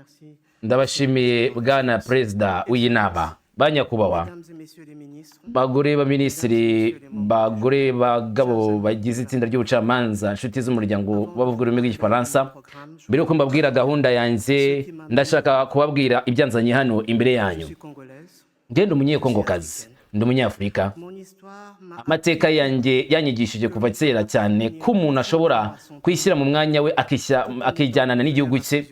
Merci. Ndabashimiye, bwana perezida w'iyi nama, ba nyakubahwa, Mesdames et messieurs les ministres, bagore b'aminisitiri, bagore, bagabo bagize itsinda ry'ubucamanza, inshuti z'umuryango w'abavuga ururimi rw'Igifaransa. Mbere yuko mbabwira gahunda yanjye, ndashaka kubabwira ibyanzanye hano imbere je yanyu. suis congolaise. Ngenda Umunyekongokazi, ndi Umunyafurika. Mon histoire m'a Amateka yanjye yanyigishije kuva kera cyane ko umuntu ashobora kwishyira mu mwanya we, akijyanana n'igihugu cye,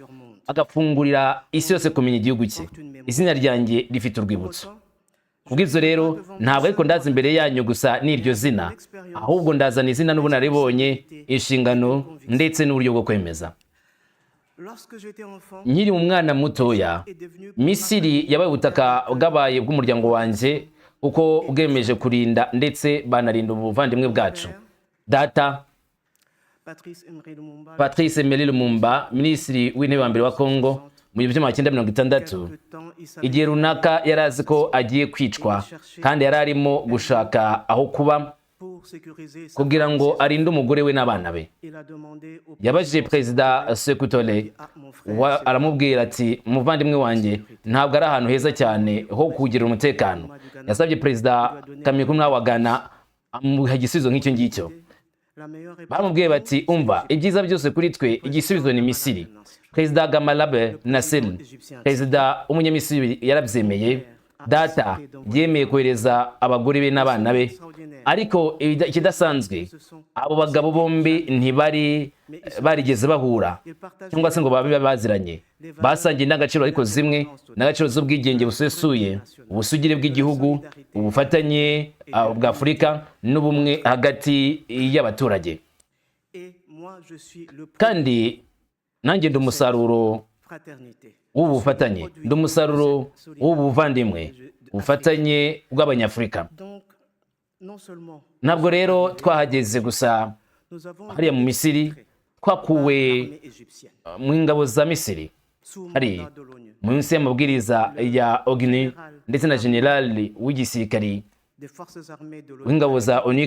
agafungurira isi yose kumenya igihugu cye. Izina ryanjye rifite urwibutso. Kubw'ibyo rero, ntabwo ariko ndaza imbere yanyu gusa n'iryo zina, ahubwo ndazana izina n'ubunararibonye, inshingano ndetse n'uburyo bwo kwemeza. Lorsque j'étais enfant, Nkiri umwana mutoya, est devenu Misiri yabaye ubutaka bwabaye bw'umuryango wanjye, kuko bwemeje kurinda ndetse banarinda ubuvandimwe bwacu. Data, Patrice Emery Lumumba, Patrice Emery Lumumba, minisitiri w'intebe wa mbere wa Congo mu 1960, quelque temps, il savait igihe runaka yari azi ko agiye kwicwa, kandi yari arimo gushaka aho kuba pour sécuriser sa kugira ngo arinde umugore we n'abana be. Il a demandé au Yabajije perezida Sékou Touré, Ah, mon frère, aramubwira ati: "Umuvandimwe wanjye, ntabwo ari ahantu heza cyane ho kugira umutekano." Yasabye perezida Kwame Nkrumah wa Ghana, amuha igisubizo nk'icyo ngicyo. la meilleure réponse, Bamubwiye bati: "Umva, ibyiza byose kuri twe, igisubizo ni Misiri." Perezida Gamal Abdel Nasser, perezida w'Umunyamisiri, yarabyemeye. Data yemeye kohereza abagore be n'abana be. Ariko ikidasanzwe, abo bagabo bombi ntibari barigeze bahura cyangwa se ngo babe baziranye. Basangiye indangagaciro ariko zimwe, indangagaciro z'ubwigenge busesuye, ubusugire bw'igihugu, ubufatanye bwa Afurika n'ubumwe hagati y'abaturage. Et moi, je suis le Kandi nanjye ndi umusaruro fraternité. w'ubu bufatanye, ndi umusaruro w'ubu buvandimwe, ubufatanye bw'Abanyafurika. Donc, non seulement Ntabwo rero twahageze gusa nous avons hariya mu Misiri, twakuwe l'armée égyptienne mu ingabo za Misiri sous hari mandat de l'ONU, munsi y'amabwiriza ya ONU ndetse na generali w'igisirikari des forces armées de l'ONU w'ingabo za ONU.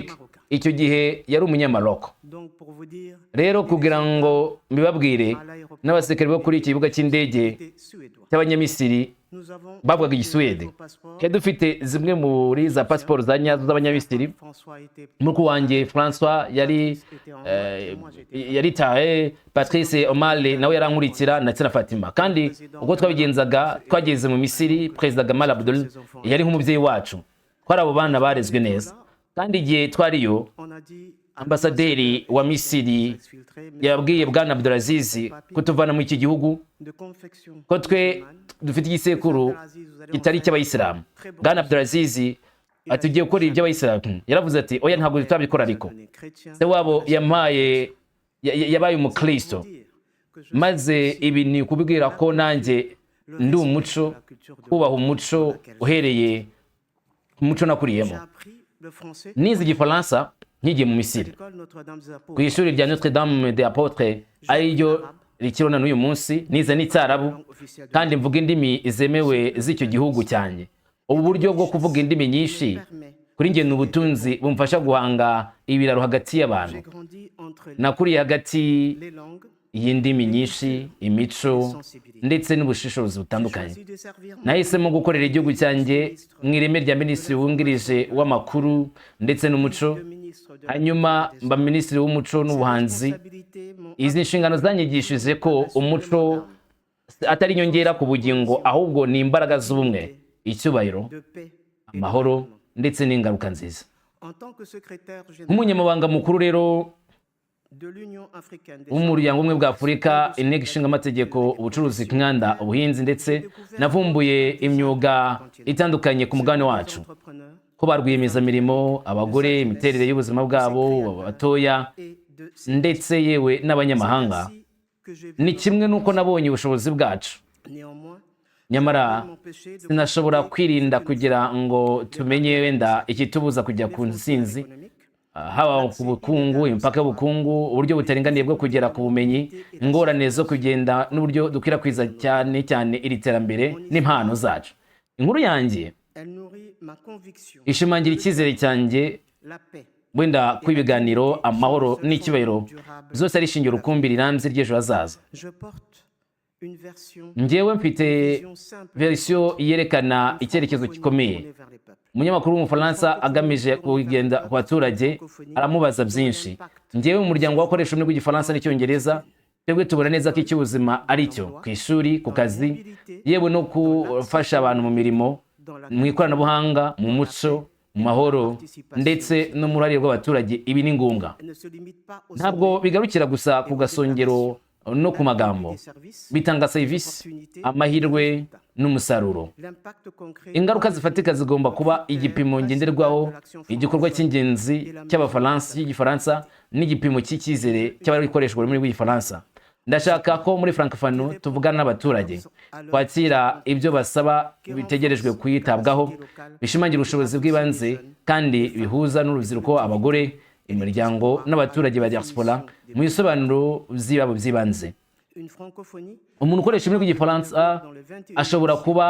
Icyo gihe yari Umunyamaroko. Donc, pour vous dire, Rero kugira ngo mbibabwire, n'abasirikari bo kuri iki kibuga cy'indege était suédois. cy'Abanyamisiri Nous avons bavugaga Igisuwede. nos passeports. Twari dufite zimwe muri za pasiporo za nyazo z'Abanyamisiri. François était Mukuru wanjye François yari yaritaye, Patrice Omar nawe yarankurikira, ndetse na Fatima. Kandi uko twabigenzaga, twageze mu Misiri, perezida Gamal Abdul yari nk'umubyeyi wacu. Twari abo bana barezwe neza. Kandi igihe twariyo, on a dit ambasaderi wa Misiri yabwiye bwana Abdulaziz kutuvana muri iki gihugu, de confection ko twe dufite igisekuru kitari icy'Abayisilamu. Bwana Abdulaziz ati: "Ugiye gukora iby'Abayisilamu." Yaravuze ati: "Oya, ntabwo tutabikora." Ariko se wabo yampaye yabaye umukristo. Maze ibi ni ukubwira ko nanjye ndi umuco, kubaha umuco uhereye ku muco nakuriyemo. J'ai appris le français Nize Igifaransa nkigiye mu Misiri l'école Notre-Dame des Apôtres. ku ishuri rya Notre Dame des Apôtres, ariryo rikirona n'uyu munsi. Nize n'Icyarabu, kandi mvuga indimi zemewe z'icyo gihugu cyanjye. Ubu buryo bwo kuvuga indimi nyinshi kuri njye ni ubutunzi bumfasha guhanga ibiraro hagati y'abantu. J'ai grandi entre Nakuriye hagati les langues, y'indimi nyinshi, imico ndetse n'ubushishozi butandukanye. choisi de servir Nahisemo gukorera igihugu cyanjye mu ireme rya minisitiri wungirije w'amakuru ndetse n'umuco, le ministre de hanyuma mba minisitiri w'umuco n'ubuhanzi. responsabilité m'ont Izi nshingano zanyigishije ko umuco atari inyongera ku bugingo, ahubwo ni imbaraga z'ubumwe, icyubahiro, de paix. amahoro ndetse n'ingaruka nziza. En tant que secrétaire général Nk'umunyamabanga mukuru rero de l'Union africaine des w'umuryango w'Ubumwe bwa Afurika, Inteko Ishinga Amategeko, ubucuruzi, inganda, ubuhinzi, ndetse navumbuye imyuga itandukanye ku mugabane wacu, entrepreneurs ko ba rwiyemezamirimo, abagore, imiterere y'ubuzima bwabo, abatoya et de ndetse yewe n'abanyamahanga. ainsi que j'ai Ni kimwe n'uko nabonye ubushobozi bwacu. Néanmoins, Nyamara m'empêcher de sinashobora kwirinda kugira ngo tumenye wenda ikitubuza kujya ku ntsinzi, économique, haba ku bukungu, imipaka y'ubukungu, uburyo butaringaniye bwo kugera ku bumenyi, ingorane zo kugenda n'uburyo dukwirakwiza cyane cyane iri terambere n'impano zacu. Inkuru yanjye elle nourrit ma conviction ishimangira icyizere cyanjye la paix wenda ko ibiganiro, amahoro n'icyubahiro byose ari ishingiro rukumbi rirambye ry'ejo hazaza. Je porte Njyewe mfite verisiyo yerekana icyerekezo gikomeye. Umunyamakuru w'Umufaransa agamije kugenda ku baturage aramubaza byinshi. Njyewe mu muryango w'abakoresha ururimi rw'Igifaransa n'Icyongereza, twebwe tubona neza ko icy'ubuzima ari cyo ku ishuri, ku kazi, yewe no gufasha abantu mu mirimo, mu ikoranabuhanga, mu muco, mu mahoro ndetse no mu ruhare rw'abaturage. Ibi ni ngombwa. Ntabwo bigarukira gusa ku gasongero no ku magambo. Bitanga serivisi, amahirwe n'umusaruro. Ingaruka zifatika zigomba kuba igipimo ngenderwaho, igikorwa cy'ingenzi cy'Abafaransa cy'Igifaransa n'igipimo cy'icyizere cy'abakoresha ururimi rw'Igifaransa. Ndashaka ko muri Francophonie tuvugana n'abaturage, twakira ibyo basaba bitegerejwe kwitabwaho, bishimangira ubushobozi bw'ibanze kandi bihuza n'urubyiruko, abagore, imiryango n'abaturage ba diaspora mu bisobanuro by'ibyabo by'ibanze. Umuntu ukoresha ururimi rw'Igifaransa ashobora kuba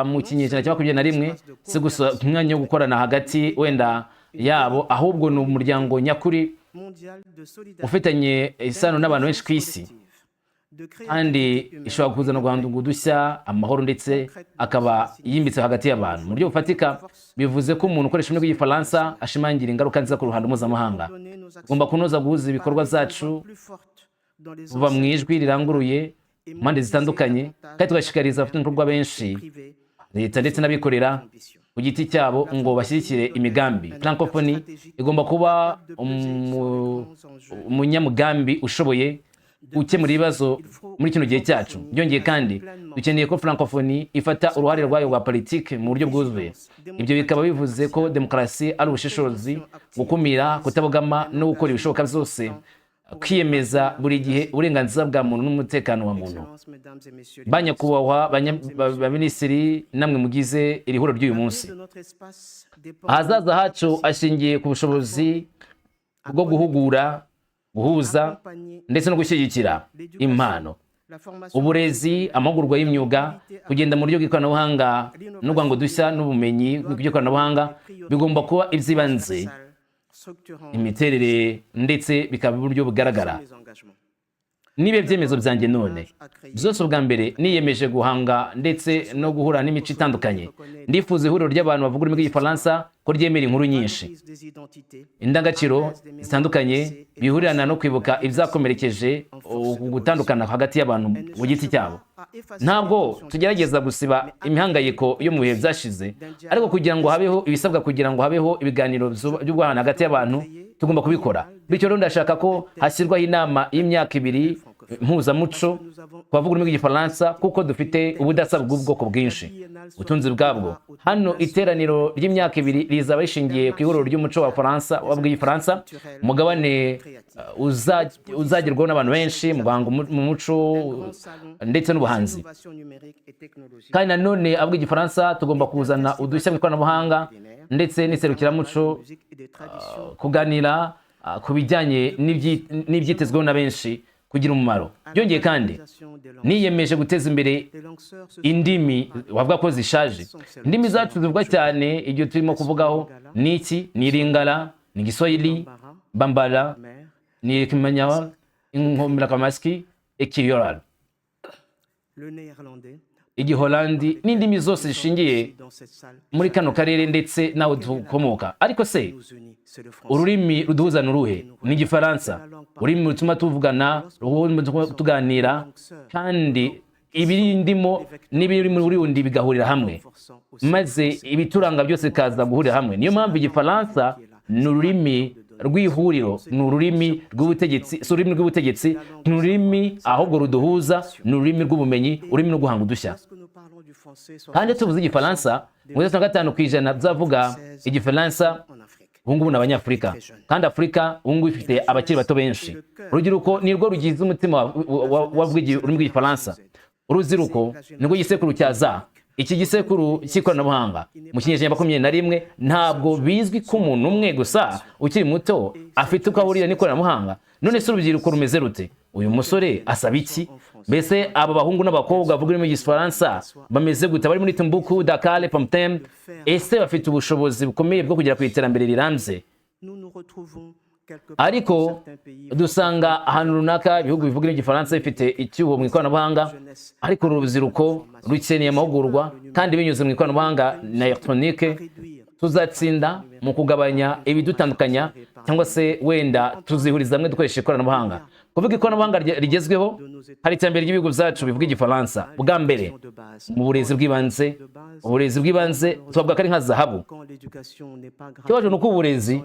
mu kinyejana cya 21, si gusa umwanya wo gukorana hagati wenda yabo, ahubwo ni umuryango nyakuri ufitanye isano n'abantu benshi ku isi, kandi ishobora kuzana guhanga udushya, amahoro ndetse akaba yimbitse hagati y'abantu mu buryo bufatika. Bivuze ko umuntu ukoresha ururimi rw'Igifaransa ashimangira ingaruka nziza ku ruhando mpuzamahanga. Tugomba kunoza guhuza ibikorwa byacu kuva mu ijwi riranguruye mu mpande zitandukanye, kandi tugashishikariza abafatanyabikorwa benshi, leta ndetse n'abikorera ku giti cyabo, ngo bashyigikire imigambi. Francophonie igomba kuba umunyamugambi ushoboye gukemura ibibazo muri kino gihe cyacu. Byongeye kandi, dukeneye ko Francophonie ifata uruhare rwayo rwa politiki mu buryo bwuzuye. Ibyo bikaba bivuze ko demokarasi ari ubushishozi, gukumira, kutabogama no gukora ibishoboka byose, kwiyemeza buri gihe uburenganzira bwa muntu n'umutekano wa muntu. Ba nyakubahwa baminisitiri namwe mugize iri huriro ry'uyu munsi, ahazaza hacu ashingiye ku bushobozi bwo guhugura, guhuza ndetse no gushyigikira impano. Uburezi, amahugurwa y'imyuga, kugenda mu buryo bw'ikoranabuhanga no guhanga udushya n'ubumenyi bw'ikoranabuhanga bigomba kuba iby'ibanze, imiterere ndetse bikaba uburyo bugaragara. Niba ibyemezo byanjye none byose, ubwa mbere niyemeje guhanga ndetse no guhura n'imico itandukanye. Ndifuza ihuriro ry'abantu bavuga ururimi rw'Igifaransa ko ryemera inkuru nyinshi, indangagaciro zitandukanye, bihurirana no kwibuka ibyakomerekeje gutandukana hagati y'abantu ku giti cyabo. Ntabwo tugerageza gusiba imihangayiko yo mu bihe byashize, ariko kugira ngo habeho ibisabwa kugira ngo habeho ibiganiro by'ubwahane hagati y'abantu, tugomba kubikora. Bityo rero ndashaka ko hashyirwaho inama y'imyaka 2 mpuzamuco ku bavuga ururimi rw'Igifaransa, kuko dufite ubudasa bw'ubwoko bwinshi, ubutunzi bwabwo. Hano iteraniro ry'imyaka 2 rizaba rishingiye ku ihuriro ry'umuco wa Faransa w'Igifaransa, umugabane uzagerwaho n'abantu benshi mu guhanga mu muco ndetse n'ubuhanzi. Kandi nanone avuga Igifaransa, tugomba kuzana udushya mu ikoranabuhanga ndetse n'iserukiramuco, kuganira ku bijyanye n'ibyitezweho na benshi kugira umumaro. Byongeye kandi, niyemeje guteza imbere indimi wavuga ko zishaje. Indimi zacu zivugwa cyane, ibyo turimo kuvugaho ni iki? Ni Lingala, ni Giswahili, Bambara, ni Kimanyawa, Inkomirakamasi, Ekiriyoral, Igiholandi n'indimi zose zishingiye muri kano karere ndetse n'aho dukomoka. Ariko se ururimi ruduhuza ni uruhe? Ni Igifaransa, ururimi rutuma tuvugana, ururimi rutuma tuganira, kandi ibirindimo n'ibiri muri rundi bigahurira hamwe, maze ibituranga byose bikaza guhurira hamwe. Niyo mpamvu Igifaransa ni ururimi rw'ihuriro, ni ururimi rw'ubutegetsi. Si ururimi rw'ubutegetsi, ni ururimi ahubwo ruduhuza, ni ururimi rw'ubumenyi, ururimi rwo guhanga udushya. Kandi tuvuze Igifaransa, 65% by'abavuga Igifaransa ubu ngubu ni Abanyafurika, kandi Afurika ubu ngubu ifite abakiri bato benshi. Urubyiruko nirwo rugize umutima w'ururimi rw'Igifaransa. Urubyiruko nirwo gisekuru cya za iki gisekuru cy'ikoranabuhanga mu kinyejana 21. Ntabwo bizwi ko umuntu umwe gusa ukiri muto afite uko ahurira n'ikoranabuhanga. None se urubyiruko rumeze rute? Uyu musore asaba iki? Mbese aba bahungu n'abakobwa bavuga ururimi rw'Igifaransa bameze gute? Bari muri Timbuktu, Dakar, Phnom Penh, ese bafite ubushobozi bukomeye bwo kugera ku iterambere rirambye? Ariko dusanga ahantu runaka ibihugu bivuga igifaransa bifite icyuho mu ikoranabuhanga, ariko urubyiruko rukeneye amahugurwa, kandi binyuze mu ikoranabuhanga na elegitoronike tuzatsinda mu kugabanya ibidutandukanya, cyangwa se wenda tuzihuriza hamwe dukoresha ikoranabuhanga. Kuvuga ikoranabuhanga rigezweho, hari iterambere ry'ibihugu byacu bivuga igifaransa. Bwa mbere mu burezi bw'ibanze, uburezi bw'ibanze tubavuga ko ari nka zahabu. Ikibazo ni uko uburezi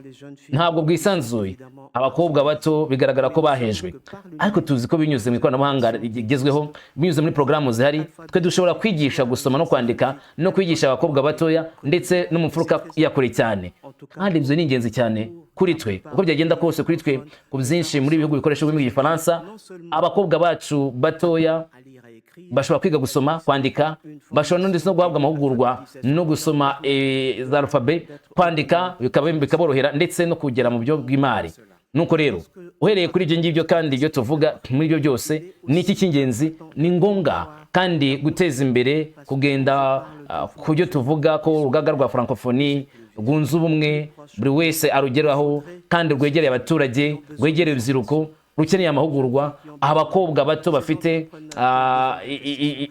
ntabwo bwisanzuye, abakobwa bato bigaragara ko bahejwe. Ariko tuzi ko binyuze mu ikoranabuhanga rigezweho, binyuze muri porogaramu zihari, twe dushobora kwigisha gusoma no kwandika no kwigisha abakobwa batoya ndetse no mu mfuruka ya kure cyane. Kandi ibyo ni ingenzi cyane kuri twe, uko byagenda kose kuri twe, ku byinshi muri bihugu bikoresha ururimi rw'igifaransa, abakobwa bacu batoya bashobora kwiga gusoma, kwandika, bashobora ndetse no guhabwa amahugurwa no gusoma za alphabet, kwandika bikaborohera, ndetse no kugera mu buryo bw'imari. Nuko rero, uhereye kuri ibyo ngibyo kandi ibyo tuvuga muri ibyo byose, ni iki cy'ingenzi? Ni ngombwa kandi guteza imbere kugenda ku byo tuvuga ko urugaga rwa Francophonie rwunze ubumwe, buri wese arugeraho, kandi rwegereye abaturage, rwegereye urubyiruko rukeneye amahugurwa, aho abakobwa bato bafite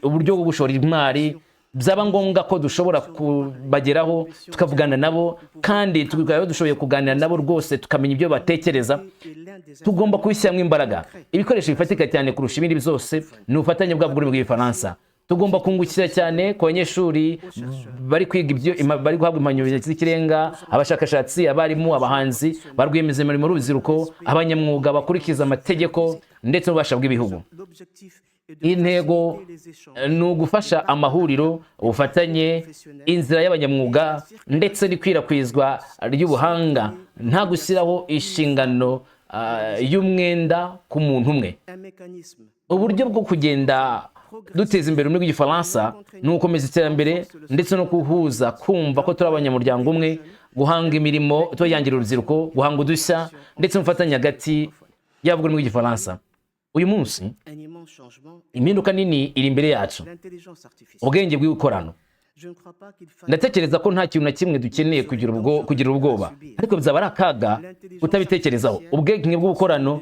uburyo bwo gushora imari, byaba ngombwa ko dushobora kubageraho tukavugana nabo, kandi tukaba dushoboye kuganira nabo rwose, tukamenya ibyo batekereza. Tugomba kubishyiramo imbaraga. Ibikoresho bifatika cyane kurusha ibindi byose ni ubufatanye bw'ururimi rw'igifaransa. Tugomba kungukira cyane ku banyeshuri bari kwiga ibyo bari guhabwa impamyabumenyi z'ikirenga, abashakashatsi, abarimu, abahanzi, ba rwiyemezamirimo, urubyiruko, abanyamwuga bakurikiza amategeko ndetse n'ububasha bw'ibihugu. Intego ni ugufasha amahuriro, ubufatanye, inzira y'abanyamwuga ndetse n'ikwirakwizwa ry'ubuhanga, nta gushyiraho inshingano y'umwenda ku muntu umwe. Uburyo bwo kugenda duteza imbere ururimi rw'igifaransa ni ugukomeza iterambere ndetse no guhuza, kumva ko turi abanyamuryango umwe, guhanga imirimo tuyangira urubyiruko, guhanga udushya ndetse n'ubufatanye hagati y'abavuga ururimi rw'igifaransa. Uyu munsi impinduka nini iri imbere yacu, ubwenge bw'ibikorano. Ndatekereza ko nta kintu na kimwe dukeneye kugira ubwoba, ariko byaba ari akaga kutabitekerezaho. Ubwenge bw'ubukorano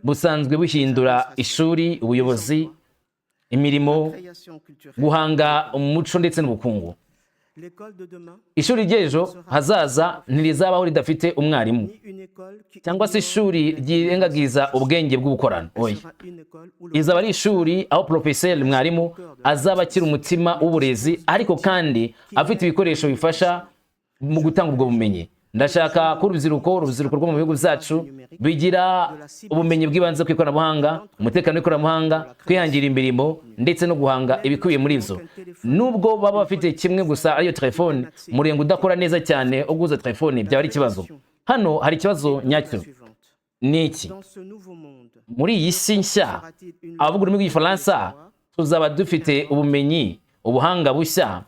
busanzwe buhindura ishuri, ubuyobozi, imirimo, guhanga umuco ndetse n'ubukungu. Ishuri ry'ejo hazaza ntirizabaho ridafite umwarimu, cyangwa se ishuri ryirengagiza ubwenge bw'ubukorano. Oya, rizaba ari ishuri aho porofeseri, mwarimu, azaba akiri umutima w'uburezi, ariko kandi afite ibikoresho bifasha mu gutanga ubwo bumenyi. Ndashaka ko urubyiruko rwo mu bihugu byacu bigira ubumenyi bw'ibanze ku ikoranabuhanga, umutekano w'ikoranabuhanga, kwihangira imirimo ndetse no guhanga ibikubiye muri ibyo, nubwo baba bafite kimwe gusa, ariyo telefone. Umurongo udakora neza cyane wo guhuza telefone byaba ari ikibazo. Hano hari ikibazo nyacyo, ni iki: muri iyi si nshya, abavuga ururimi rw'igifaransa tuzaba dufite ubumenyi, ubuhanga bushya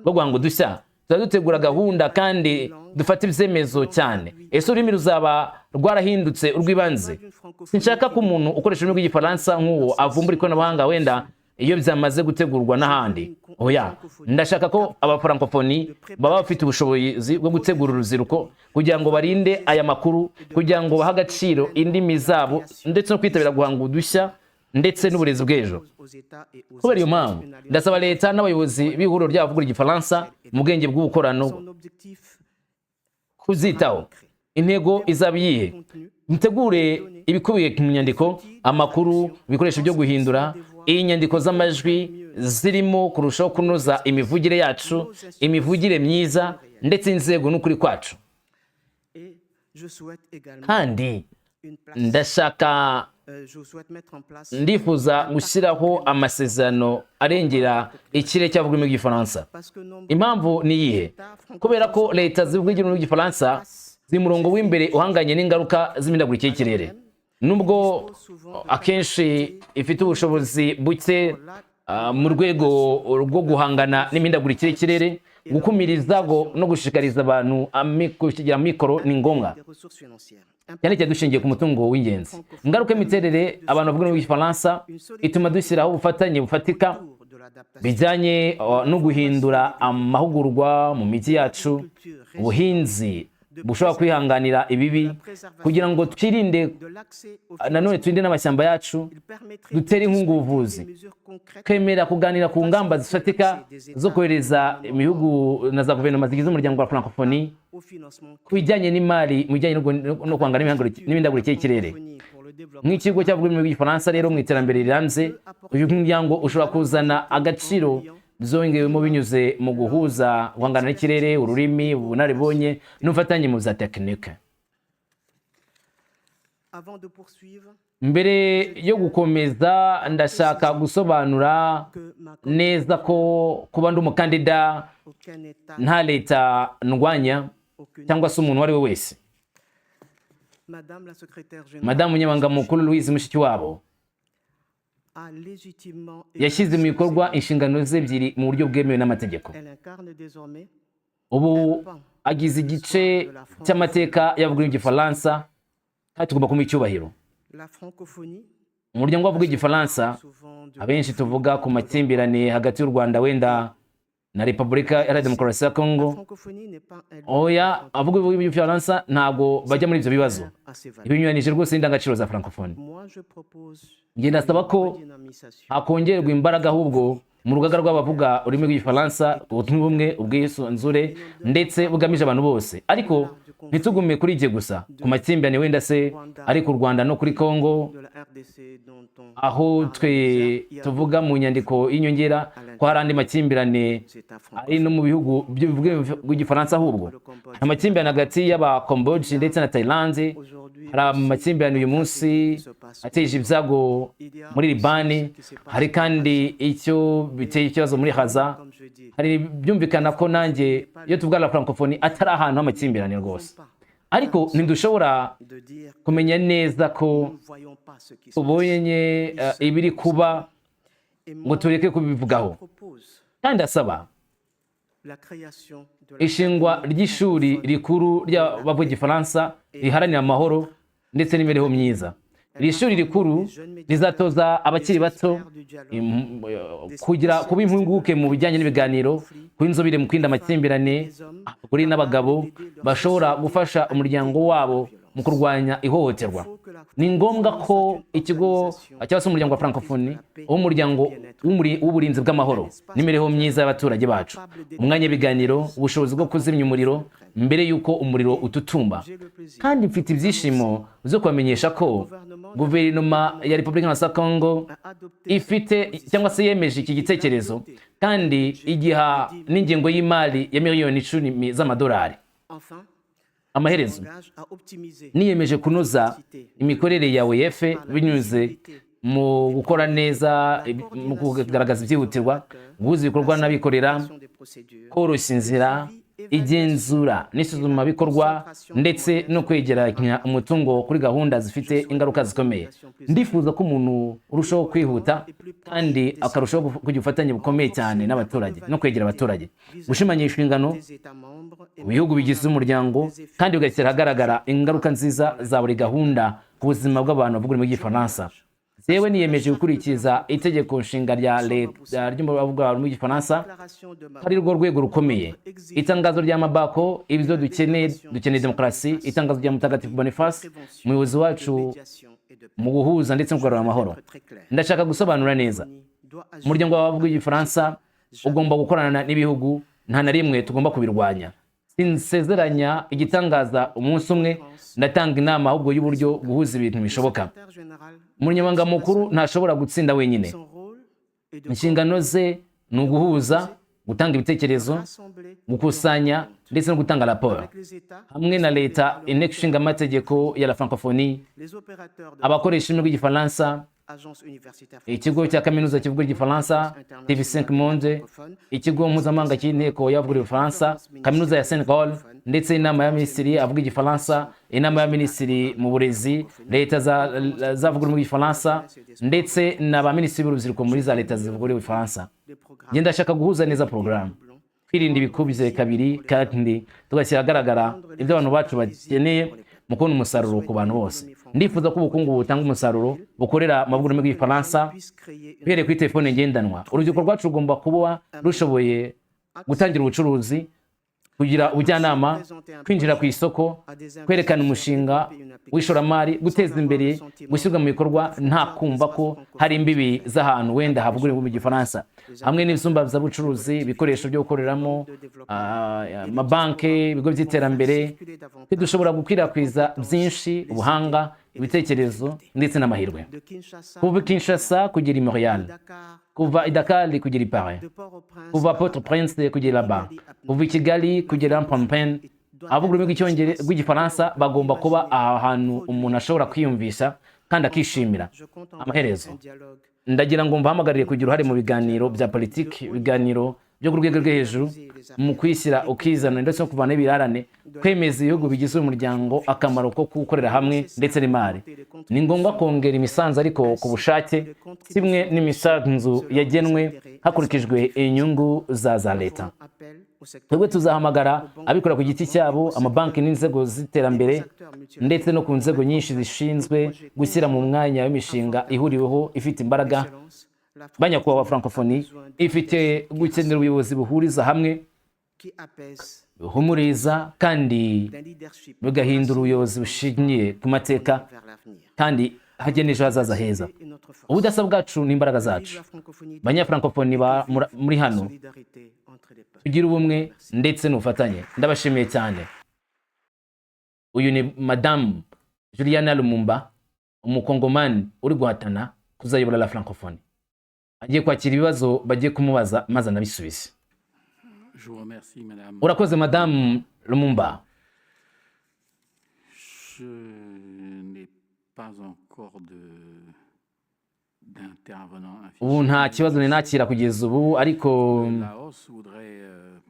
bwo guhanga udushya? Tuzaba dutegura gahunda kandi dufata ibyemezo cyane. Ese ururimi ruzaba rwarahindutse urw'ibanze? Sinshaka ko umuntu ukoresha ururimi rw'igifaransa nk'uwo avumbura ikoranabuhanga wenda iyo byamaze gutegurwa n'ahandi. Oya, ndashaka ko abafrancophonie baba bafite ubushobozi bwo gutegura urubyiruko kugira ngo barinde aya makuru, kugira ngo bahe agaciro indimi zabo ndetse no kwitabira guhanga udushya ndetse n'uburezi bw'ejo. Kubera iyo mpamvu, ndasaba leta n'abayobozi b'ihuriro ry'abavuga igifaransa mu bwenge bw'ubukorano kuzitaho. Intego izaba iyihe? Mutegure ibikubiye mu nyandiko, amakuru, ibikoresho byo guhindura iyi nyandiko z'amajwi zirimo kurushaho kunoza imivugire yacu, imivugire myiza ndetse inzego n'ukuri kwacu. Kandi ndashaka, ndifuza gushyiraho amasezerano arengera ikirere cy'abavuga ururimi rw'igifaransa. Impamvu ni iyihe? Kubera ko leta zivuga ururimi rw'igifaransa ziri murongo w'imbere uhanganye n'ingaruka z'imihindagurikire y'ikirere, nubwo akenshi ifite ubushobozi buke mu rwego rwo guhangana n'imihindagurikire y'ikirere. Gukumira ibyago no gushishikariza abantu kugira amikoro ni ngombwa, cyane cyane dushingiye ku mutungo w'ingenzi. Ingaruka y'imiterere abantu bavuga ururimi rw'igifaransa ituma dushyiraho ubufatanye bufatika bijyanye no guhindura amahugurwa mu mijyi yacu, ubuhinzi. Bushobora kwihanganira ibibi, kugira ngo twirinde, nanone turinde n'amashyamba yacu, dutere inkunga ubuvuzi, twemera kuganira ku ngamba zifatika zo kohereza ibihugu na za guverinoma zigize umuryango wa Francophonie ku bijyanye n'imari, mu bijyanye no guhangana n'imihindagurikire y'ikirere. Nk'ikigo cyavuga ururimi rw'Igifaransa rero mu iterambere rirambye, uyu muryango ushobora kuzana agaciro byongewemo binyuze mu guhuza guhangana n'ikirere, ururimi, ubunararibonye n'ubufatanye mu bya tekinike. Avant de poursuivre, Mbere yo gukomeza, ndashaka gusobanura que ma neza ko kuba ndi umukandida, aucun État, nta leta ndwanya aucune. cyangwa se umuntu uwo ari we wese. Madame la secrétaire générale Madamu Umunyamabanga Mukuru Louise Mushikiwabo a légitimement yashyize mu bikorwa inshingano ze ebyiri mu buryo bwemewe n'amategeko. Elle incarne désormais Ubu agize igice cy'amateka y'abavuga igifaransa, kandi tugomba kumuha icyubahiro. La francophonie. Umuryango w'abavuga Igifaransa, Souvent de abenshi tuvuga ku makimbirane hagati y'u Rwanda wenda na Repubulika Iharanira Demokarasi ya La Kongo. francophonie n'est pas un lieu Oya, abavuga igifaransa ntabwo bajya muri ibyo bibazo. à ses valeurs. Ibinyuranije rwose n'indangagaciro za francophonie. Moi, je propose Njye ndasaba ko redynamisation hakongerwa imbaraga ahubwo mu rugaga rw'abavuga ururimi rw'Igifaransa, ubutumwa, ubumwe, ubwisanzure ndetse bugamije abantu bose, ariko ntitugume kuri ibyo gusa, ku makimbirane wenda se ari ku Rwanda no kuri Congo, de la RDC dont on aho twe tuvuga mu nyandiko y'inyongera ko hari andi makimbirane c'est un ari no mu bihugu rw'Igifaransa. Ahubwo hari amakimbirane hagati y'Abakomboji ndetse na Tayilandi, hari amakimbirane uyu munsi ateje ibyago muri Libani, hari kandi icyo biteye ikibazo muri Gaza. Comme je dis, Hari byumvikana ko nanjye iyo tuvuga la francophonie atari ahantu h'amakimbirane rwose, ariko ntidushobora de dire que kumenya neza ko nous ne voyons pas ce qui se passe. tubonye ibiri kuba Et ngo moi, tureke kubivugaho. je propose Kandi asaba la création de la ishingwa ry'ishuri rikuru ry'abavuga Igifaransa riharanira amahoro ndetse n'imibereho myiza. Iri shuri rikuru rizatoza abakiri bato kugira kuba impuguke mu bijyanye n'ibiganiro, kuba inzobere mu kwirinda amakimbirane, abagore n'abagabo bashobora gufasha umuryango wabo mu kurwanya ihohoterwa. Ni ngombwa ko ikigo cyangwa se umuryango wa francophonie uba umuryango w'uburinzi bw'amahoro n'imibereho myiza y'abaturage bacu, umwanya w'ibiganiro, ubushobozi bwo kuzimya umuriro mbere y'uko umuriro ututumba. Kandi mfite ibyishimo byo kubamenyesha ko guverinoma ya Repubulika ya Congo ifite cyangwa se yemeje iki gitekerezo, kandi igiha n'ingengo y'imari ya miliyoni 10 z'amadolari. Enfin, Amaherezo, m'engage à optimiser niyemeje kunoza imikorere ya OIF binyuze mu gukora neza, mu kugaragaza ibyihutirwa, guhuza ibikorwa n'abikorera, des procédures, koroshya inzira, igenzura n'isuzumabikorwa, ndetse no kwegeranya umutungo kuri gahunda zifite ingaruka zikomeye. Ndifuza ko umuntu urushaho kwihuta kandi akarushaho kugira ubufatanye bukomeye cyane n'abaturage no kwegera abaturage, gushimangira inshingano des États membres et ku bihugu bigize umuryango, kandi bigashyira ahagaragara ingaruka nziza za buri gahunda ku buzima bw'abantu bavuga ururimi rw'Igifaransa. Yewe, niyemeje gukurikiza itegeko nshinga rya leta ry'abavuga ururimi rw'Igifaransa, déclaration de ari rwo rwego rukomeye, itangazo rya Mabako, ibyo dukeneye, dukeneye demokarasi, itangazo rya Mutagatifu Boniface, umuyobozi wacu médiation et de mu guhuza ndetse no kugarura amahoro. très clair. Ndashaka gusobanura neza, Doit agir umuryango w'abavuga Igifaransa ugomba gukorana n'ibihugu, nta na rimwe tugomba kubirwanya. Sinsezeranya igitangaza umunsi umwe, ndatanga inama ahubwo y'uburyo guhuza ibintu bishoboka. Secrétaire général, Umunyamabanga mukuru ntashobora gutsinda wenyine. son rôle est de Inshingano ze ni uguhuza, gutanga ibitekerezo, rassembler gukusanya ndetse no gutanga raporo avec les États, hamwe na leta, inteko ishinga amategeko ya la francophonie, les opérateurs de abakoresha ururimi rw'Igifaransa, agence universitaire ikigo cya kaminuza kivuga Igifaransa, TV5 Monde, ikigo mpuzamahanga cy'inteko y'abavuga Igifaransa, kaminuza ya Senegal, ndetse inama ya minisitiri avuga Igifaransa, inama ya minisitiri mu burezi, leta zavuga ururimi rw'Igifaransa, ndetse na ba minisitiri b'urubyiruko muri za leta zivuga Igifaransa. Des programmes Njye ndashaka guhuza neza porogaramu, kwirinda ibikubye kabiri, kandi tugashyira ahagaragara ibyo abantu bacu bakeneye mu kubona umusaruro ku bantu bose. Ndifuza ko ubukungu butanga umusaruro bukorera mu rurimi rw'Igifaransa, puissent créer une uhereye kuri telefone ngendanwa. Urubyiruko rwacu rugomba kuba rushoboye gutangira ubucuruzi. Kugira ubujyanama, kwinjira ku isoko, kwerekana umushinga w'ishoramari, guteza imbere, gushyirwa mu bikorwa nta kumva ko hari imbibi z'ahantu wenda havugwa mu Gifaransa, hamwe n'ibyumba by'ubucuruzi, ibikoresho byo gukoreramo, amabanki, ibigo by'iterambere. Dushobora gukwirakwiza byinshi, ubuhanga, ibitekerezo ndetse n'amahirwe, kuva i Kinshasa kugera i Montreal, kuva i Dakar kugera i Paris, kuva Port-au-Prince kugera Rabat, kuva i Kigali kugera Phnom Penh. Abavuga ururimi rw'Igifaransa bagomba kuba ahantu umuntu ashobora kwiyumvisha kandi akishimira. Amaherezo, ndagira ngo mbahamagarire kugira uruhare mu biganiro bya politiki, ibiganiro byo ku rwego rwo hejuru, mu kwishyira ukizana ndetse no kuvanaho ibirarane, kwemeza ibihugu bigize uyu muryango akamaro ko gukorera hamwe ndetse n'imari. Ni ngombwa kongera imisanzu, ariko ku bushake, kimwe n'imisanzu yagenwe hakurikijwe inyungu za leta. Twebwe tuzahamagara abikorera ku giti cyabo, amabanki n'inzego z'iterambere, ndetse no ku nzego nyinshi zishinzwe gushyira mu mwanya w'imishinga ihuriweho ifite imbaraga. Banyakubahwa, Francophonie ifite gukenera ubuyobozi buhuriza hamwe, buhumuriza kandi bugahindura, ubuyobozi bushingiye ku mateka kandi hagena ejo hazaza heza. Ubudasa bwacu n'imbaraga zacu. Banyafrancophonie muri hano, tugire ubumwe ndetse n'ubufatanye. Ndabashimiye cyane. Uyu ni Madamu Juliana Lumumba, Umukongomani uri guhatana kuzayobora la Francophonie. Agiye kwakira ibibazo bagiye kumubaza maze anabisubize. Je vous remercie, madame. Urakoze, Madamu Lumumba. Je n'ai pas encore d'intervenant Ubu nta kibazo ninakira kugeza ubu, ariko Laos voudrait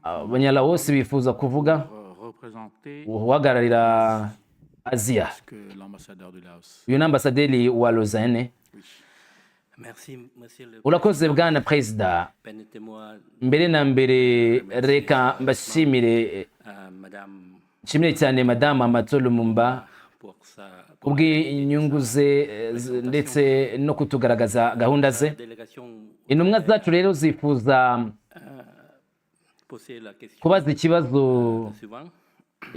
Abanyalawosi bifuza kuvuga. Représenter Uhagararira Aziya. que l'ambassadeur du Laos. Uyu ni ambasaderi wa Lausanne. Oui. Merci, monsieur le Urakoze, bwana perezida. Permettez-moi, Mbere na mbere, reka mbashimire, madame, nshimire cyane Madamu Amato Lumumba pour sa kubw'inyungu ze ndetse no kutugaragaza gahunda ze. délégation Intumwa zacu rero zifuza poser la question kubaza ikibazo suivante.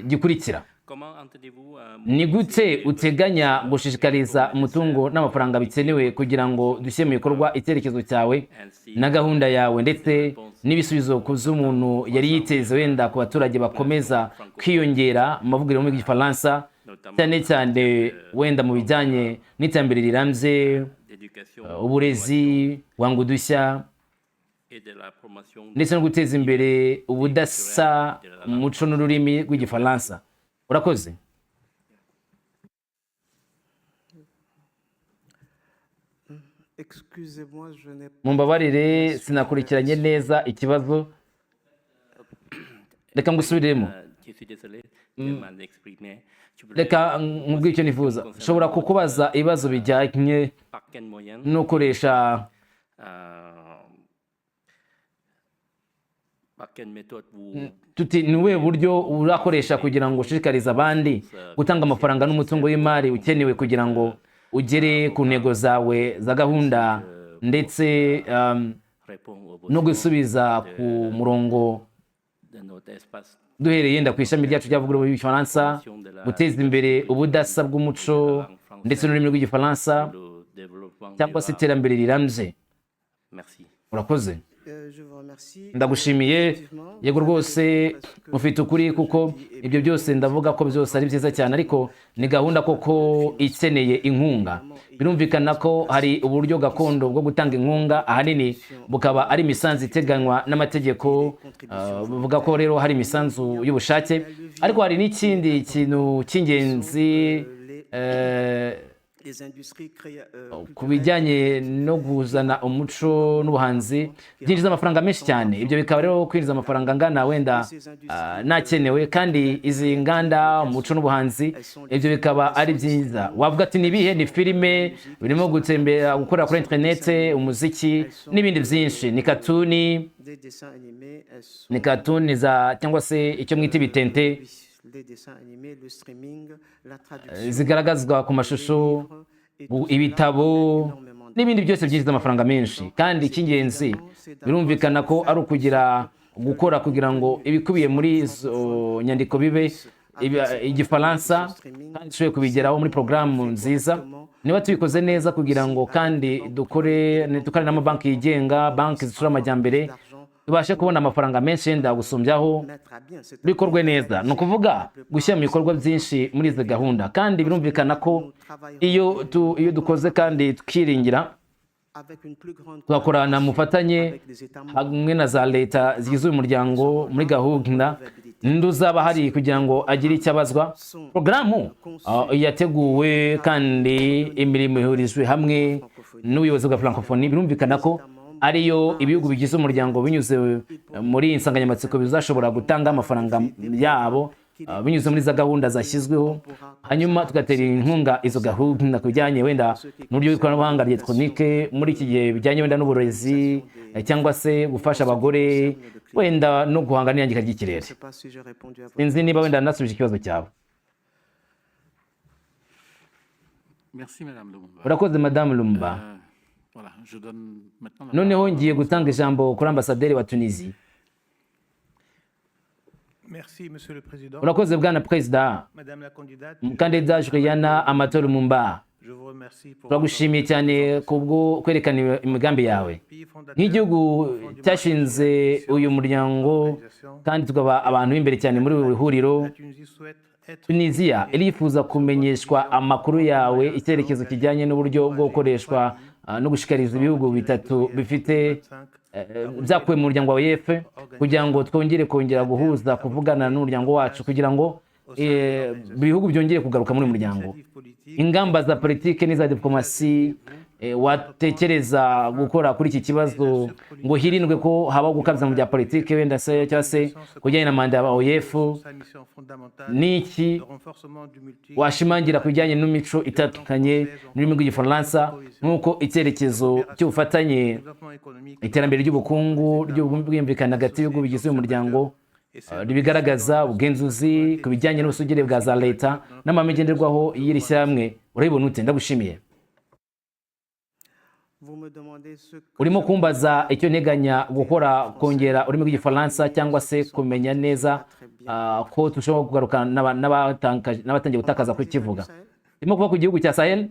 gikurikira: Comment entendez-vous Ni gute uteganya gushishikariza umutungo n'amafaranga bikenewe kugira ngo dushyire mu bikorwa icyerekezo cyawe ainsi na gahunda yawe, ndetse n'ibisubizo ku z'umuntu yari yiteze wenda ku baturage bakomeza kwiyongera mu mavugurura mu Gifaransa, cyane cyane wenda mu bijyanye n'iterambere rirambye, d'éducation uburezi, guhanga udushya et de la promotion ndetse no guteza imbere ubudasa mu muco n'ururimi rw'Igifaransa? Urakoze. Excusez-moi, je n'ai pas. Mumbabarire, sinakurikiranye neza ikibazo. Reka ngusubiremo. Je suis désolé de mal exprimer. Je voulais Reka nkubwire icyo nifuza. Nshobora kukubaza ibibazo bijyanye par quel moyen no gukoresha par quelle méthode vous tuti ni ubuhe buryo urakoresha kugira ngo ushishikarize abandi gutanga amafaranga n'umutungo w'imari ukenewe kugira ngo ugere ku ntego zawe za gahunda ndetse répond aux no besoins gusubiza ku murongo, de notre espace duhereye yenda ku ishami ryacu ry'abavuga rw'Igifaransa, guteza imbere ubudasa bw'umuco ndetse n'ururimi rw'Igifaransa, le développement cyangwa se durable. iterambere rirambye? Merci. Urakoze. Je vous remercie. Ndagushimiye. Yego rwose, mufite ukuri, kuko ibyo byose ndavuga ko byose ari byiza cyane, ariko ni gahunda koko ikeneye inkunga. Birumvikana ko hari uburyo gakondo bwo gutanga inkunga, ahanini bukaba ari imisanzu iteganywa n'amategeko. Buvuga ko rero hari imisanzu y'ubushake, ariko hari n'ikindi kintu cy'ingenzi Les industries ku bijyanye no kuzana umuco n'ubuhanzi byinjiza amafaranga menshi cyane. Ibyo bikaba rero kwinjiza amafaranga angana wenda nakenewe, kandi izi nganda, umuco n'ubuhanzi, ibyo bikaba ari byiza. Wavuga ati ni ibihe? Ni filime, birimo gutembera, gukorera kuri interinete, umuziki n'ibindi byinshi, ni katuni, des dessins animés, elles sont, ni katuni za cyangwa se icyo mwita ibitente oui, les dessins animés, le streaming, la traduction, zigaragazwa ku mashusho, et tout cela ibitabo amène énormément n'ibindi byose byinjiza amafaranga menshi. Kandi icy'ingenzi birumvikana ko ari ukugira gukora kugira ngo ibikubiye muri izo nyandiko bibe Igifaransa, kandi dushobore kubigeraho muri porogaramu nziza niba tubikoze neza, kugira ngo kandi dukore dukorane n'amabanki yigenga, banki zitsura amajyambere, tubashe kubona amafaranga menshi yenda gusumbyaho bikorwe neza. Ni ukuvuga gushyira mu bikorwa byinshi muri izi gahunda. Kandi birumvikana ko iyo dukoze kandi tukiringira, tugakorana mu bufatanye hamwe na za leta zigize uyu muryango muri gahunda, ninde uzaba hari kugira ngo agire icyo abazwa? Porogaramu yateguwe kandi imirimo ihurijwe hamwe n'ubuyobozi bwa Francophonie. Birumvikana ko ariyo ibihugu bigize umuryango, binyuze muri iyi nsanganyamatsiko, bizashobora gutanga amafaranga yabo binyuze muri za gahunda zashyizweho, hanyuma tugatera inkunga izo gahunda ku bijyanye wenda n'uburyo bw'ikoranabuhanga rya elegitoronike muri iki gihe, bijyanye wenda n'uburezi, cyangwa se gufasha abagore, wenda no guhanga n'iyangirika ry'ikirere. Sinzi niba wenda nasubije ikibazo cyawe. Merci, Madame Lumumba. Urakoze, Madamu Lumumba. Voilà, je donne maintenant la Noneho parole. ngiye gutanga ijambo kuri ambasaderi wa Tunisie. Merci, Monsieur le Président. Urakoze, bwana perezida. Madame la candidate, Umukandida Juliana Amato Lumumba, je vous remercie pour turagushimiye cyane kubwo kwerekana imigambi yawe. pays fondateur Nk'igihugu cyashinze uyu muryango kandi tukaba abantu b'imbere cyane muri uru huriro, la Tunisie souhaite être Tunisia irifuza kumenyeshwa amakuru yawe, icyerekezo kijyanye n'uburyo bwo gukoreshwa no gushishikariza ibihugu bitatu bifite byakuwe mu muryango wa OIF, kugira ngo twongere kongera guhuza, kuvugana n'umuryango wacu, kugira ngo ibihugu byongere kugaruka muri uyu muryango. initiative politique Ingamba za politiki n'iza diplomasi watekereza gukora kuri iki kibazo ngo hirindwe ko habaho gukabya mu bya politiki wenda se, cyangwa se kujyanye na manda ya OIF, sa mission fondamentale n'iki de renforcement du multi washimangira ku bijyanye n'imico itandukanye n'ururimi rw'Igifaransa, nk'uko icyerekezo cy'ubufatanye, développement économique iterambere ry'ubukungu, ry'ubwumvikane hagati y'ibihugu bigize uyu muryango ribigaragaza, ubugenzuzi ku bijyanye n'ubusugire bwa za leta n'amahame ngenderwaho y'iri shyirahamwe, urabibona ute? Ndagushimiye. Urimo kumbaza icyo nteganya gukora kongera ururimi rw'Igifaransa, cyangwa se kumenya neza ko dushobora kugaruka n'abatangiye gutakaza kukivuga. Ndimo kuva ku gihugu cya Sahel,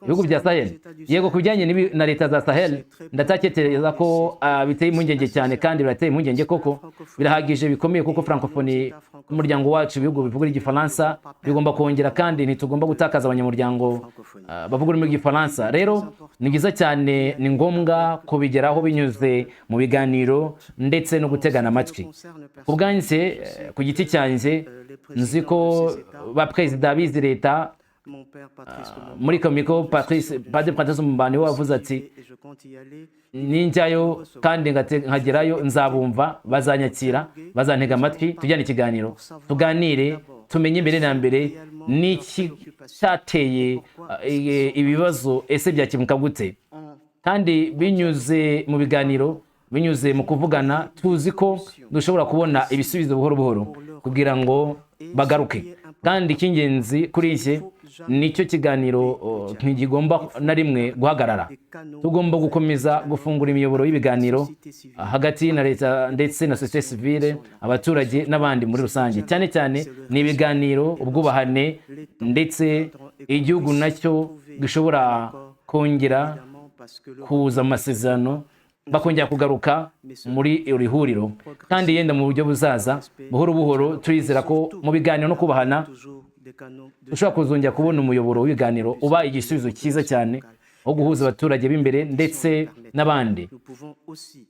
ibihugu bya Sahel. Yego, ku bijyanye na leta za Sahel, ndacyatekereza ko biteye impungenge cyane, kandi birateye impungenge koko, birahagije bikomeye, kuko Francophonie, umuryango wacu, ibihugu bivuga Igifaransa bigomba kongera, kandi ntitugomba gutakaza abanyamuryango bavuga ururimi rw'Igifaransa. Rero ni byiza cyane, ni ngombwa kubigeraho binyuze mu biganiro ndetse no gutegana amatwi. Ku bwanjye, ku giti cyanjye, nzi ko ba perezida bizi leta muri Komiko, Patrice, Padiri Patrice Lumumba niwe wavuze ati: "Ninjyayo kandi nkagerayo, nzabumva, bazanyakira, bazantega amatwi, tujyane ikiganiro, tuganire, tumenye mbere na mbere n'iki cyateye ibibazo, ese byakemuka gute?" Kandi binyuze mu biganiro, binyuze mu kuvugana, tuzi ko dushobora kubona ibisubizo buhoro buhoro kugira ngo bagaruke. Kandi icy'ingenzi kuri iki nicyo kiganiro, ntigigomba na rimwe guhagarara. Tugomba gukomeza gufungura imiyoboro y'ibiganiro hagati na leta ndetse na sosiyete sivile, abaturage n'abandi muri rusange. Cyane cyane ni ibiganiro, ubwubahane, ndetse igihugu nacyo gishobora kongera kuza mu masezerano, bakongera kugaruka muri iri huriro, kandi yenda mu buryo buzaza buhoro buhoro. Turizera ko mu biganiro no kubahana dushobora kuzongera kubona umuyoboro w'ibiganiro uba igisubizo cyiza cyane wo guhuza abaturage b'imbere ndetse n'abandi.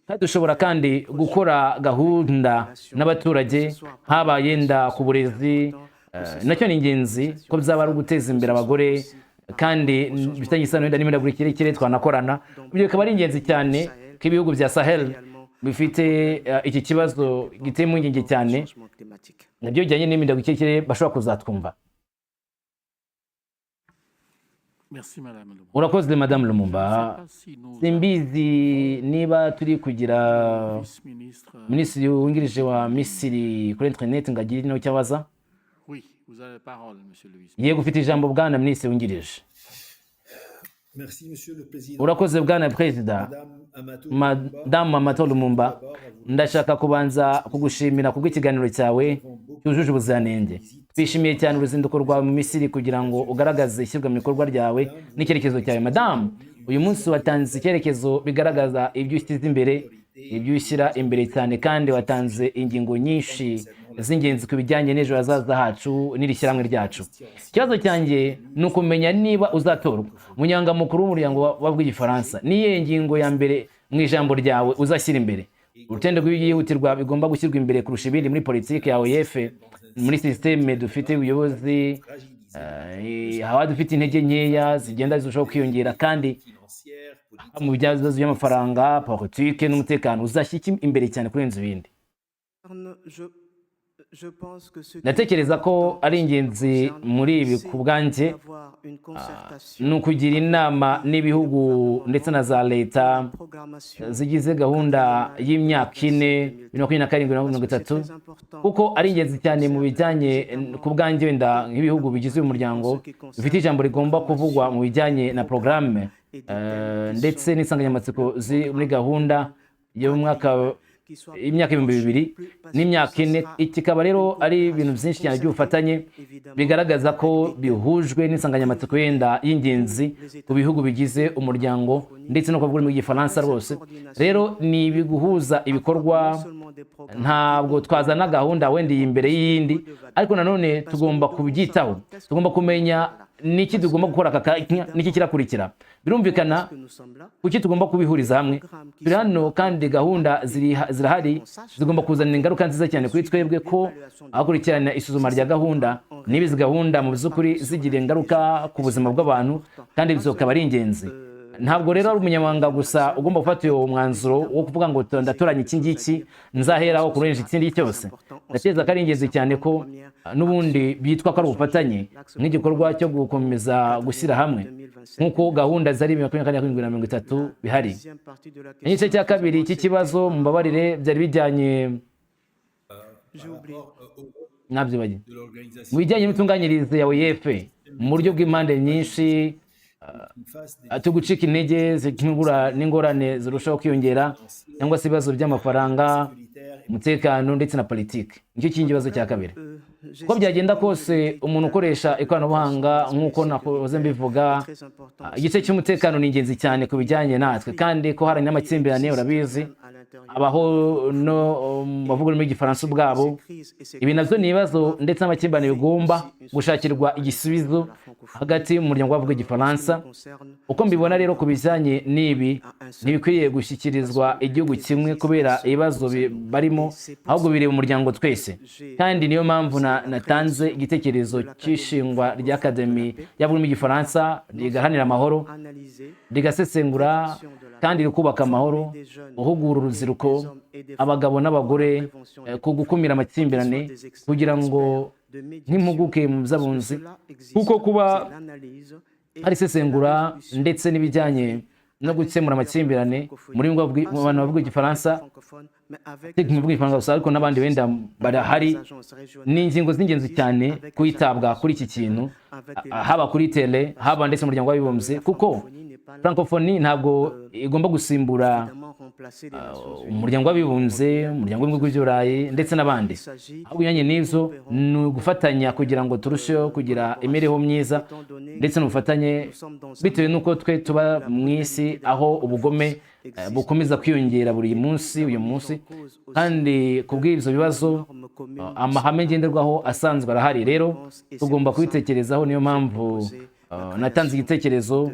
Kandi dushobora kandi gukora gahunda n'abaturage, haba yenda ku burezi, nacyo ni ingenzi, ko byaba ari uguteza imbere abagore, kandi bifitanye isano wenda n'imihindagurikire y'ikirere, twanakorana. Ibyo bikaba ari ingenzi cyane ko ibihugu bya Sahel bifite iki kibazo giteye impungenge cyane, nabyo bijyanye n'imihindagurikire y'ikirere, bashobora kuzatwumva. Merci, Madame Lumumba. Urakoze, Madamu Lumumba. Je ne sais pas si nous Simbizi niba turi kugira avons vice-ministre. minisitiri wungirije wa Misiri kuri interineti ngo agire icyo abaza. Oui, vous avez la parole, monsieur le vice. Yego, ufite ijambo, bwana minisitiri wungirije. Merci, Monsieur le Président. Urakoze, bwana perezida. Madame Amato Madamu Amato Lumumba, ndashaka kubanza kugushimira kubw'ikiganiro cyawe cyujuje ubuziranenge. Twishimiye cyane uruzinduko rwawe mu Misiri kugira ngo ugaragaze ishyirwa mu bikorwa ryawe n'icyerekezo cyawe. Madamu, uyu munsi watanze icyerekezo bigaragaza ibyo ushyize imbere, ibyo ushyira imbere cyane, kandi watanze ingingo nyinshi z'ingenzi ku bijyanye n'ejo hazaza hacu n'iri shyirahamwe ryacu. Ikibazo cyanjye ni ukumenya niba uzatorwa umunyamabanga w'umuryango w'Igifaransa, niyihe ngingo ya mbere mu ijambo ryawe uzashyira imbere, urutonde rw'ibyihutirwa bigomba gushyirwa imbere kurusha ibindi muri politiki yawe yefe muri sisiteme dufite ubuyobozi, haba dufite intege nkeya zigenda zirushaho kwiyongera, kandi financière, mu bibazo by'amafaranga, politike n'umutekano, uzashyira iki imbere cyane kurenza ibindi? Ndatekereza ko ari ingenzi muri ibi ku bwanjye ni ukugira inama n'ibihugu ndetse na za leta zigize gahunda y'imyaka 4, 2027 na 30, kuko ari ingenzi cyane mu bijyanye ku bwanjye wenda nk'ibihugu bigize uyu muryango bifite ijambo rigomba kuvugwa mu bijyanye na porogaramu ndetse n'insanganyamatsiko ziri muri gahunda y'umwaka, imyaka 2000 n'imyaka 4. Iki kikaba rero ari ibintu byinshi cyane by'ubufatanye bigaragaza ko bihujwe n'insanganyamatsiko yenda y'ingenzi ku bihugu bigize umuryango ndetse no kuvuga ururimi rw'Igifaransa rwose. Rero ni ibiguhuza ibikorwa. Ntabwo twazana gahunda wenda iyi imbere y'iyindi, ariko nanone tugomba kubyitaho, tugomba kumenya niki tugomba gukora aka kanya, niki kirakurikira. Birumvikana kuki tugomba kubihuriza hamwe. Turi hano kandi gahunda zirahari zigomba kuzanira ingaruka nziza cyane kuri twebwe, ko hakurikirana isuzuma rya gahunda niba izi gahunda mu by'ukuri zigira ingaruka ku buzima bw'abantu, kandi ibyo bikaba ari ingenzi. Ntabwo rero ari umunyamabanga gusa ugomba gufata uwo mwanzuro wo kuvuga ngo ndatoranya iki ngiki nzaheraho kurenza ikindi cyose. Ndatekereza ko ari ingenzi cyane ko n'ubundi byitwa ko ari ubufatanye nk'igikorwa cyo gukomeza gushyira hamwe nk'uko gahunda zari 2027 na 30 bihari. Igice cya kabiri cy'ikibazo, mumbabarire, byari bijyanye, nabyibagiwe, mu bijyanye n'imitunganyirize ya OIF mu buryo bw'impande nyinshi, gucika intege zikingura n'ingorane zirushaho kwiyongera, cyangwa se ibibazo by'amafaranga, umutekano ndetse na politiki. Nicyo kindi kibazo cya kabiri. Uko byagenda kose, umuntu ukoresha ikoranabuhanga, nk'uko nakoze mbivuga, igice cy'umutekano ni ingenzi cyane ku bijyanye natwe, kandi ko hari n'amakimbirane, urabizi, abaho no bavuga ururimi rw'Igifaransa ubwabo. Ibi nabyo ni ibibazo ndetse n'amakimbirane bigomba gushakirwa igisubizo hagati mu muryango w'abavuga Igifaransa. Uko mbibona rero ku bijyanye n'ibi, ntibikwiriye gushyikirizwa igihugu kimwe kubera ibibazo barimo, ahubwo bireba umuryango twese. Kandi niyo mpamvu natanze igitekerezo cy'ishingwa ry'Akademi y'abarurimi rw'Igifaransa rigahanira amahoro, rigasesengura kandi rikubaka amahoro, uhugura urubyiruko, abagabo n'abagore, ku gukumira amakimbirane, kugira ngo nk'impuguke mu by'abunzi, kuko kuba hari isesengura ndetse n'ibijyanye no gukemura amakimbirane muri mu bantu bavuga Igifaransa, bavuga Igifaransa gusa, ariko n'abandi wenda barahari, ni ingingo z'ingenzi cyane kwitabwa kuri iki kintu, haba kuri tele, haba ndetse mu muryango w'Abibumbye, kuko Francophonie ntabwo igomba gusimbura umuryango w'Abibumbye, umuryango w'Ibihugu by'Uburayi ndetse n'abandi, ahubwo ibijyanye n'ibyo ni ugufatanya kugira ngo turusheho kugira imibereho myiza ndetse n'ubufatanye, bitewe n'uko twe tuba mu isi aho ubugome bukomeza kwiyongera buri munsi uyu munsi. Kandi ku bw'ibyo bibazo, amahame ngenderwaho asanzwe arahari, rero tugomba kubitekerezaho. Niyo mpamvu natanze igitekerezo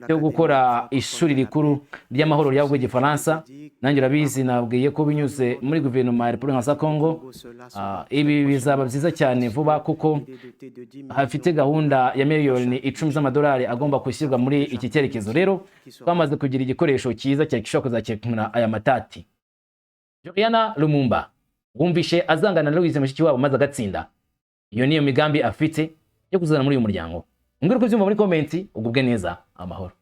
cyo gukora ishuri rikuru ry'amahoro ry'abavuga Igifaransa. Nanjye urabizi, nabwiye ko binyuze muri guverinoma ya Repubulika ya Kongo, ibi bizaba byiza cyane vuba, kuko hafite gahunda ya miliyoni 10 z'amadolari agomba gushyirwa muri iki cyerekezo. Rero twamaze kugira igikoresho cyiza gishobora kuzakemura aya matati. Juliana Lumumba wumvishe azangana na Louise Mushikiwabo maze agatsinda. Iyo niyo migambi afite yo kuzana muri uyu muryango. Mbwira uko ubyumva muri comment. Ugubwe neza, amahoro.